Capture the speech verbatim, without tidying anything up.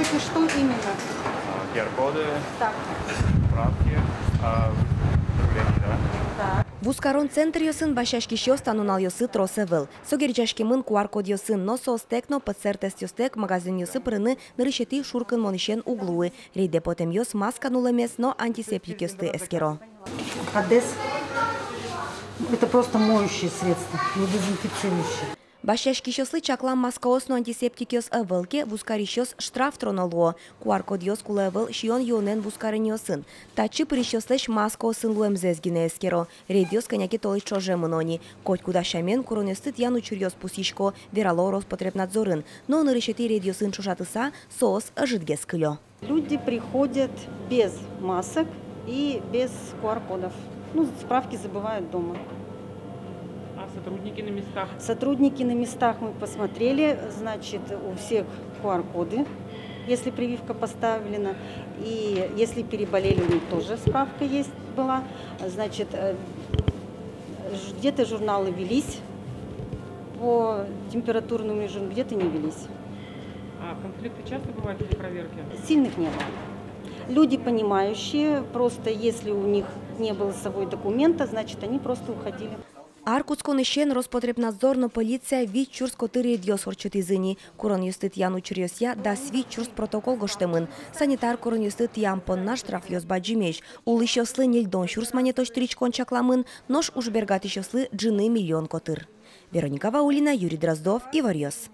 Это что именно? А, Q R-коды, Так, справки, а, заявление, да? Так. Вузкарон центръёсын басьяськисьёс та нуналъёсы трос ӧвӧл. Со герӟаськемын Q R-кодъёсын, но соостэк но П Ц Р-тестъёстэк магазинъёсы пырыны нырысетӥ шуркынмонысен уг луы. Рейдэ потэмъёс маска нуллэмез но антисептикъёсты эскеро. Одесс. Это просто моющее средство, не дезинфицирующее. Басьяськисьёслы чаклам маскаос но антисептикъёс ӧвӧл ке, вузкарисьёс штраф тыроно луо. Q R-кодъёс кулэ ӧвӧл сиён-юонэн вузкаренъёсын. Татчы пырисьёслэсь маскаосын луэмзэс гинэ эскеро. Рейдъёс кӧня ке толэзь ӵоже мыно ни. Котькуд сямен куронъёсты тӥян учыръёс пусйисько, верало Роспотребнадзорын. Но нырысетӥ рейдъёсын ӵошатыса, соос ӧжытгес кылё. Люди приходят без масок и без Q R-кодов. Ну, справки забывают дома. А сотрудники на местах? Сотрудники на местах мы посмотрели, значит, у всех Q R-коды, если прививка поставлена, и если переболели, у них тоже справка есть была. Значит, э, ж- где-то журналы велись по температурному режиму, где-то не велись. А конфликты часто бывают при проверке? Сильных не было. Люди понимающие, просто если у них не было с собой документа, значит, они просто уходили. Ар кутсконысен Роспотребнадзор но полиция вить сюрс котыр рейдъёс ортчытӥзы ни. Куронъёсты тӥян учыръёсъя дас вить сюрс протокол гожтэмын. Санитар куронъёсты тӥям понна штрафъёс бадӟымесь. Улӥсьёслы ньыльдон сюрс манетозь тырисьон чакламын, нош ужбергатӥсьёслы ӝыны миллион котыр. Вероника Ваулина, Юрий Дроздов, Иворъёс.